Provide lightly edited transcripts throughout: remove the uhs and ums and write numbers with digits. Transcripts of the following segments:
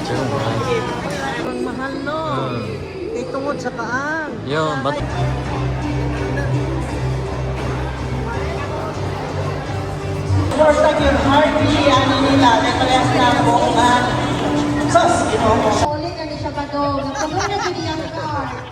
Pero mahal. Ang mahal, no? Kay tungod sa kaang. Yo, but First time yung hardly ano nila, may parehas na ang buong sus, Ginoo. Ulit na ni siya padong. Nagpagod na gid iyang car.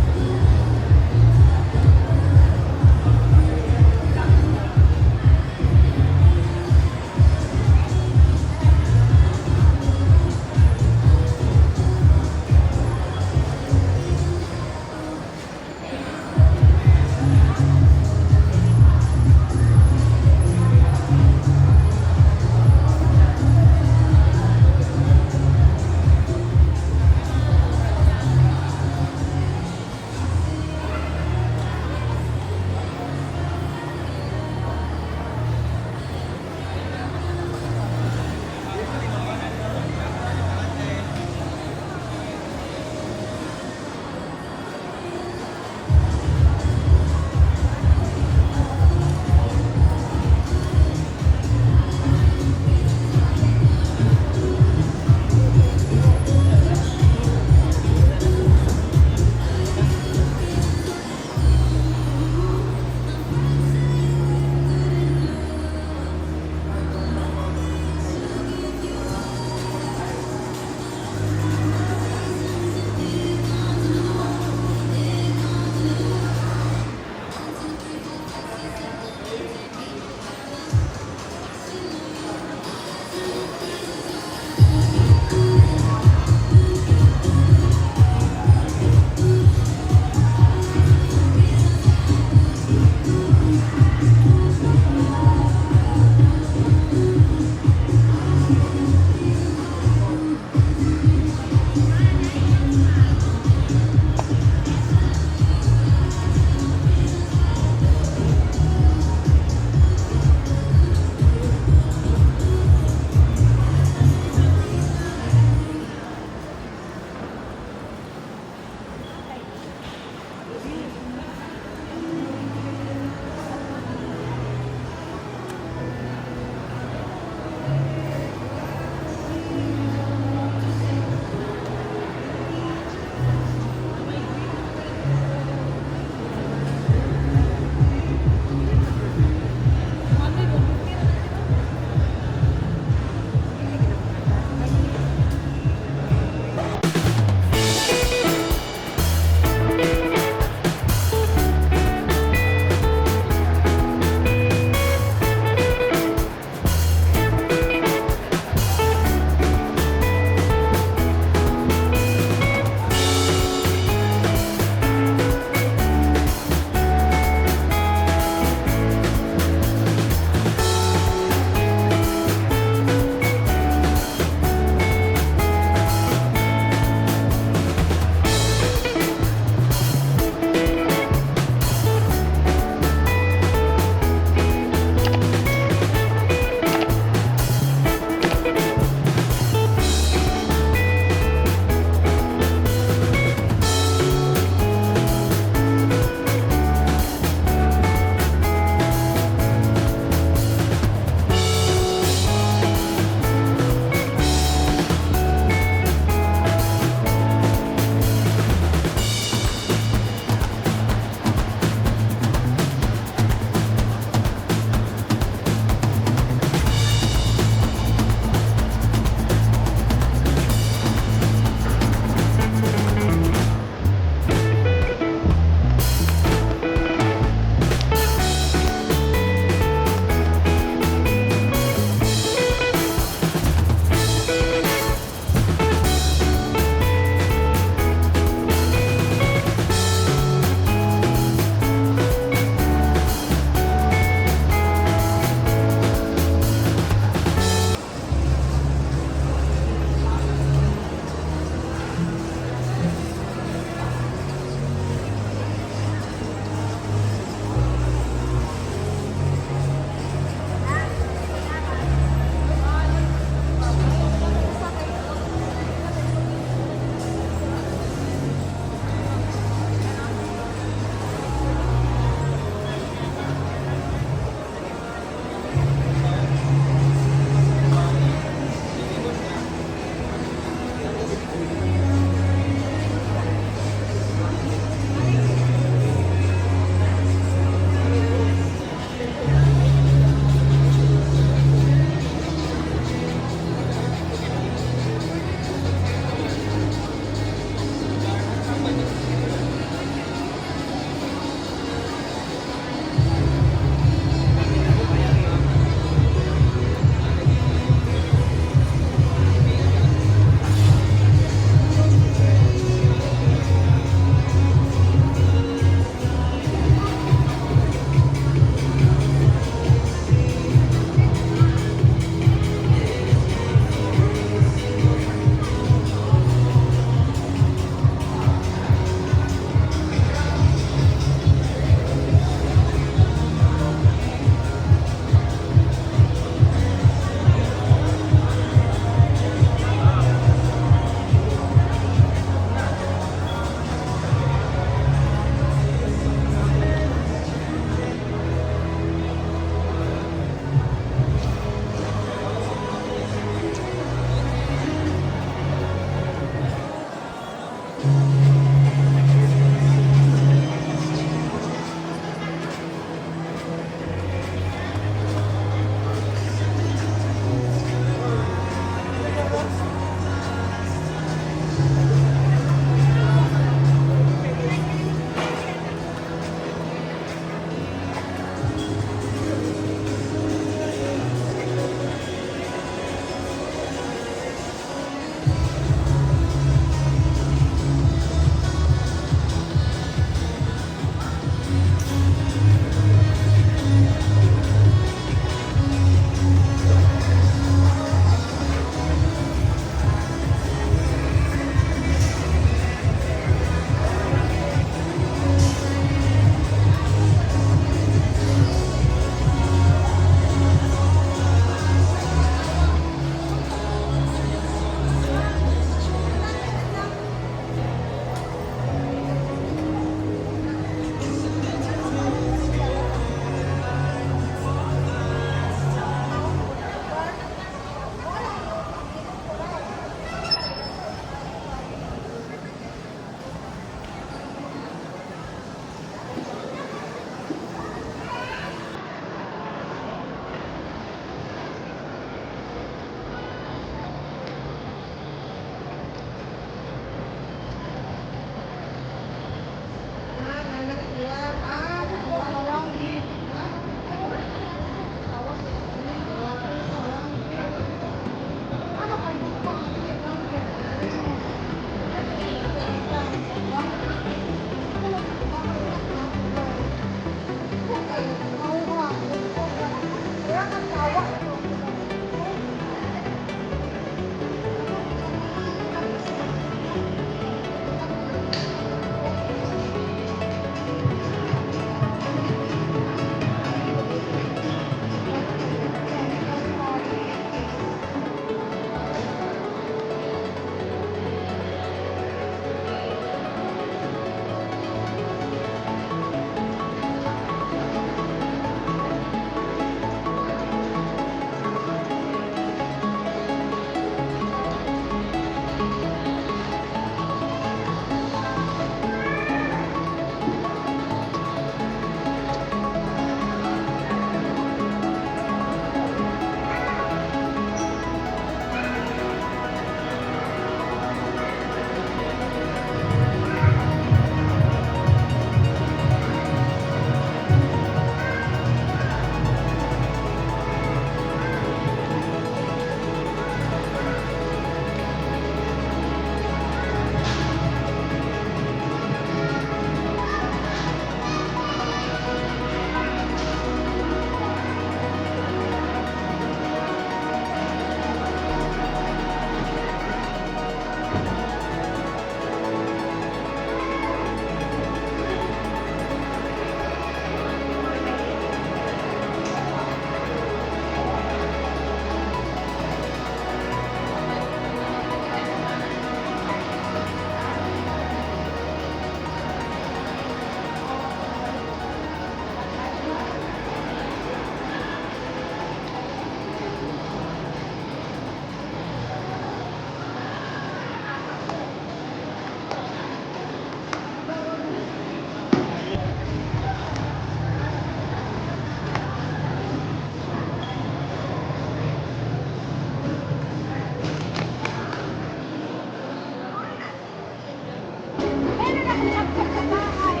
Meron akong laptop sa bahay.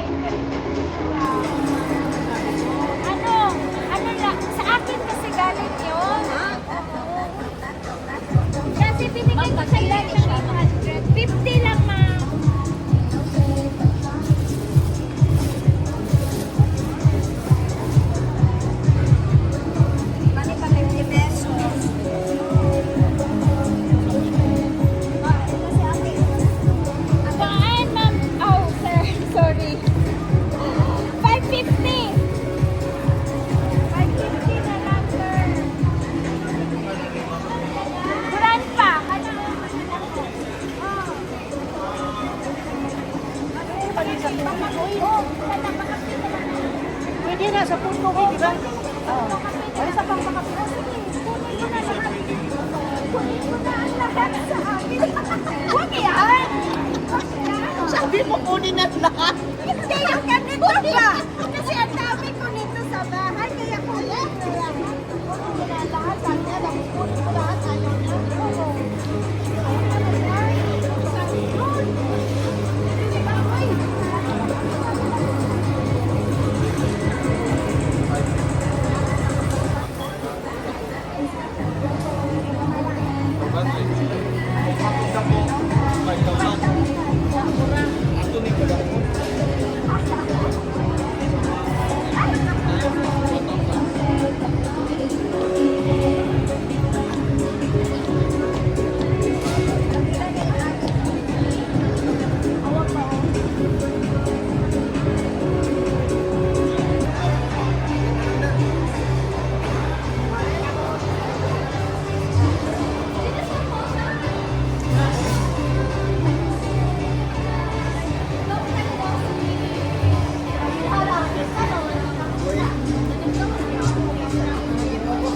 Ano? Ano lang? Sa akin kasi galing yun. Kasi binigay ko sa iyo ng 800. 50 lang, ma'am. Bali pa 50 pesos. Saan, ma'am? Oh, sir. Sorry. 550. 550 na lang, sir. Buran pa. Ano? Pwede na sa puso ko, di ba? Ay, sa pang Kunin ko na lahat. Kunin ko na ang lahat sa akin. Huwag yan! Huwag yan! Sabi mo kunin na lahat. Hindi, yung ganito ba? Kasi ang dami ko nito sa bahay, kaya kunin ko na lahat. Kunin ko na lahat. Sabi niya, kunin ko lahat. Ayaw niya. Oo. Sabi yun. Di ba, oy?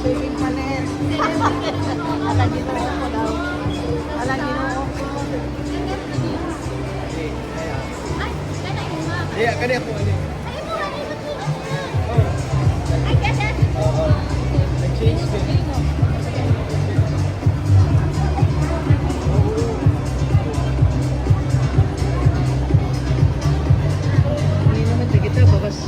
Baby paner. Ala Ginoo ko daw. Ala Ginoo ko. Ay, ganun yung nga. Iya, kani ako ani. Ay, mo, ay, mo, ay, ganun. Oo. Nag-change din. Hindi naman kita, babas.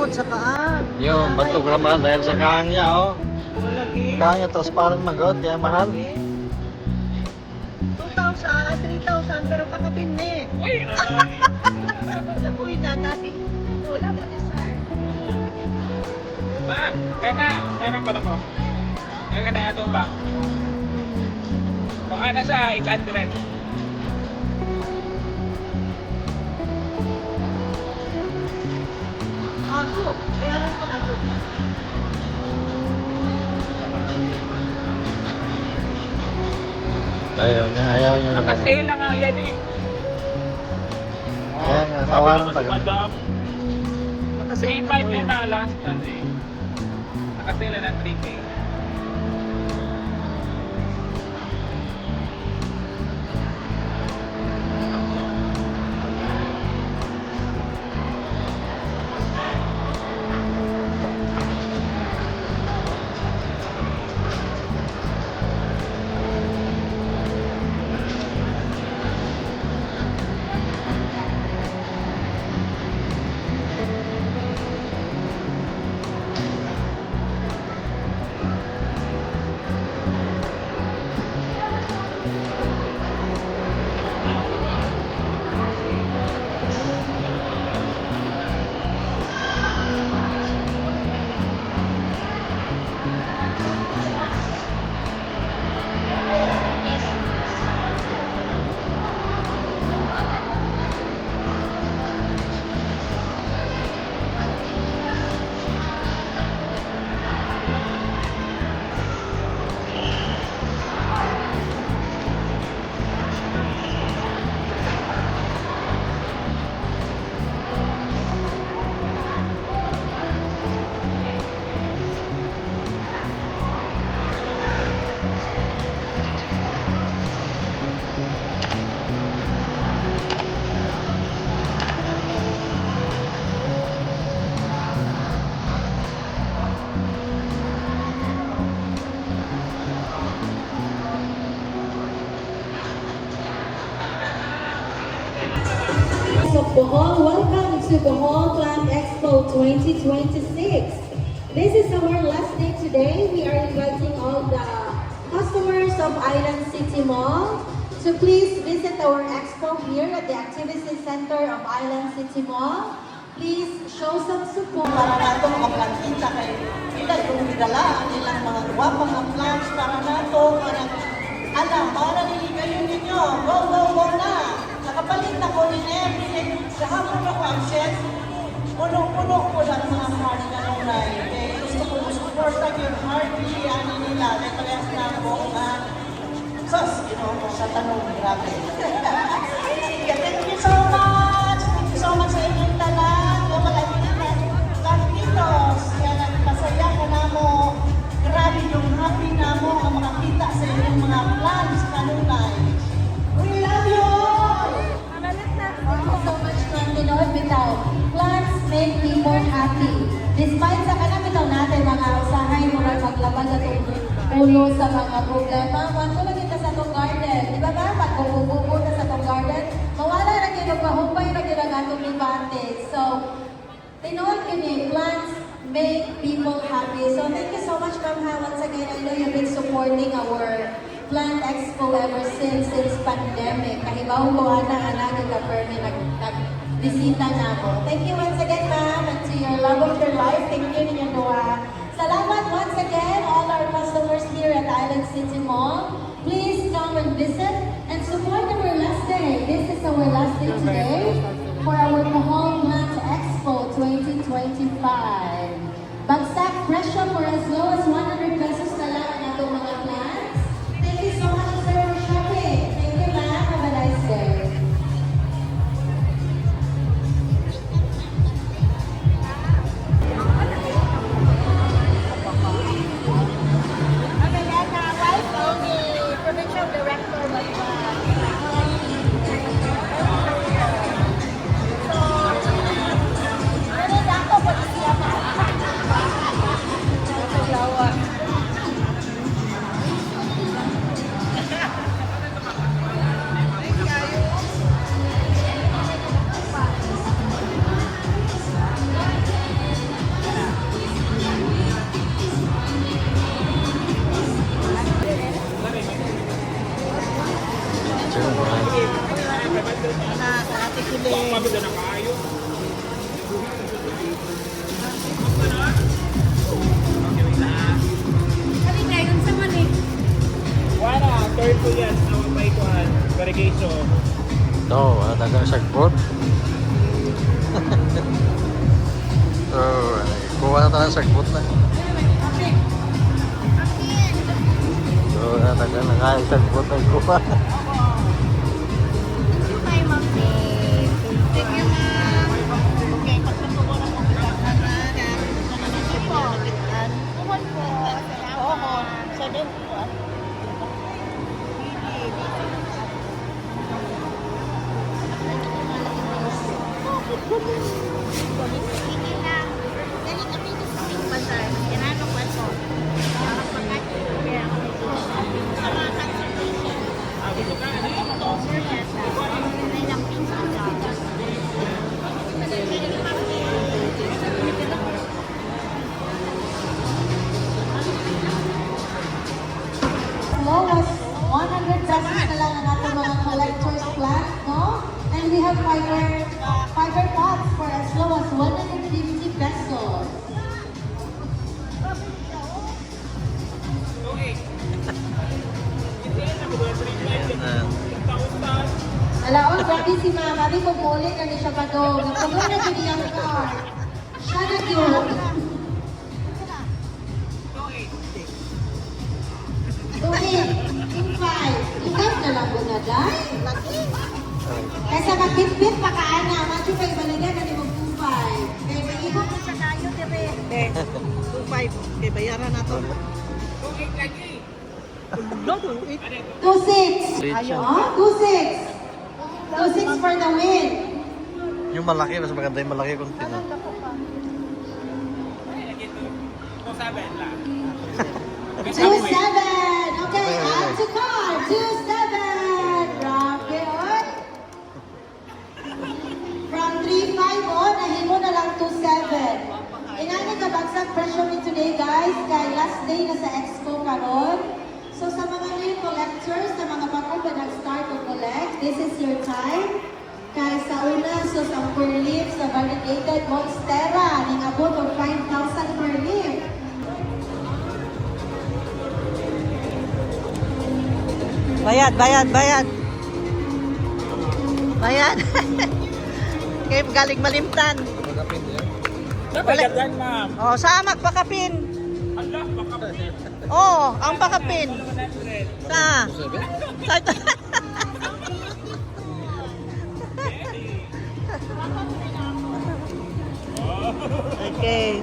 Manggod sa kaan. Yung bantog ramahal dahil sa kaang niya, oh. Malaki. Kaang niya, transparent manggod, kaya mahal. 2,000, 3,000, pero kakapin eh. Uy, nanay. Wala pa ni sir. Ba, kaya na, meron pa ako. Kaya ka na ito ba? Baka nasa 800. Ako, kaya lang pag ako. Ayaw niya, ayaw niya. Nakasale na nga yan eh. Ayan nga, tawaran taga. Madam. 3.5 din na last ano eh. Nakasale na 3K. Of Bohol, welcome to Bohol Plant Expo 2026. This is our last day today. We are inviting all the customers of Island City Mall to please visit our expo here at the Activity Center of Island City Mall. Please show some support. Para nato mga plantita kay ila yung gidala ang ilang mga gwapa nga plants para nato para alam para niligayon ninyo. Go, go, go na. Nakapalit ako ni everything. Sa hapon ako absent. Puno-puno ko lang mga heart na nunay. Kay gusto ko suporta yung heartily ani nila. Kay parehas na ako nga. Sus, Ginoo sa tanong, grabe. Sige, thank you so much. Thank you so much sa inyong tanan. O mga plantitos. Yan ang pasaya ka na mo. Grabe yung happy na mo ang makakita sa inyong mga plants kanunay. We love you all! Thank you so much, ma'am. Tinood bitaw. Plants make people happy. Despite sa kanang bitaw natin mga usahay murag maglabag atong ulo sa mga problema, wanto lang kita sa atong garden. Di ba ba? Pag gugugugo ta sa atong garden, mawala ra gyud magpahumpay ra gyud ang atong libante. So, tinuod gyud ni plants make people happy. So thank you so much, Ma'am Ha. Once again, I know you've been supporting our Plant Expo ever since pandemic. Kahibaw ko, ana, ana, ka permi nag, nag bisita na mo. Thank you once again, ma'am, and to your love of your life. Thank you ninyong duha. Salamat once again, all our customers here at Island City Mall. Please come and visit and support our last day. This is our last day today for our Bohol Plant Expo 2025. Bagsak presyo for as low as 100 pesos na lang ang atong mga plants. Thank you so much, sir, for shopping. Thank you, ma'am. Have a nice day. Amelena, wife ni Provincial Director Balwa. So, Sibuyas na mapaikuan. Varigation. Ito, wala dagang sagbot. So, kuha na tayo ng sagbot na. So, wala dagang nakain sagbot na kuha. Thank you kay Ma'am Dave. Thank you, ma'am. Okay, pagkatubo na mo kita na. Thank you po. Tuhod po. Oo, Salamat. seven po. Sige lang. Dali kami sa bazaar. Kinano ko ito. Para pagkain. Kaya ako medyo sa mga cancer patient. October yata. May lamping sa Thank you, Ma'am Dave. Low as ₱100 na lang ang atong mga collector's plant, no? And we have fiber pots for as low as ₱150. Ayan. Alaon, grabe si Mama. Abi, pumuli na ni siya padong. Nagpagod na yun iyang car. Siya na yun. 2-8, 2-5. 2-5 na lang na, day. Kaysa magbitbit pa ka, ana. Macho pa ibaligan na ni mag 2-5. Kaya maibot na siya tayo, dire. Okay, 2.5. Okay, bayaran na to. 2-6. Late siya. Oh, 2-6. 2-6 for the win. Yung malaki, mas maganda yung malaki kung tino. 2-7 lang. 2-7. Okay, add to cart. 2-7. Grabe, oy. From 3-5, oh, nahimo na lang 2-7. Inani ka bagsak presyo ni today, guys. Kay last day na sa expo karon. So sa mga new collectors, sa mga bago pa nag-start to collect, this is your time. Kay sa una, so sa per leaf, sa variegated monstera, ning abot og 5,000 per leaf. Bayad, bayad, bayad. Bayad. Okay, galing malimtan. Dapat yan, ma'am. Oh, sa magpakapin. Ala, baka Oh, ang pakapin. 100. Sa. Sa. Okay.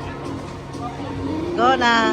Go na.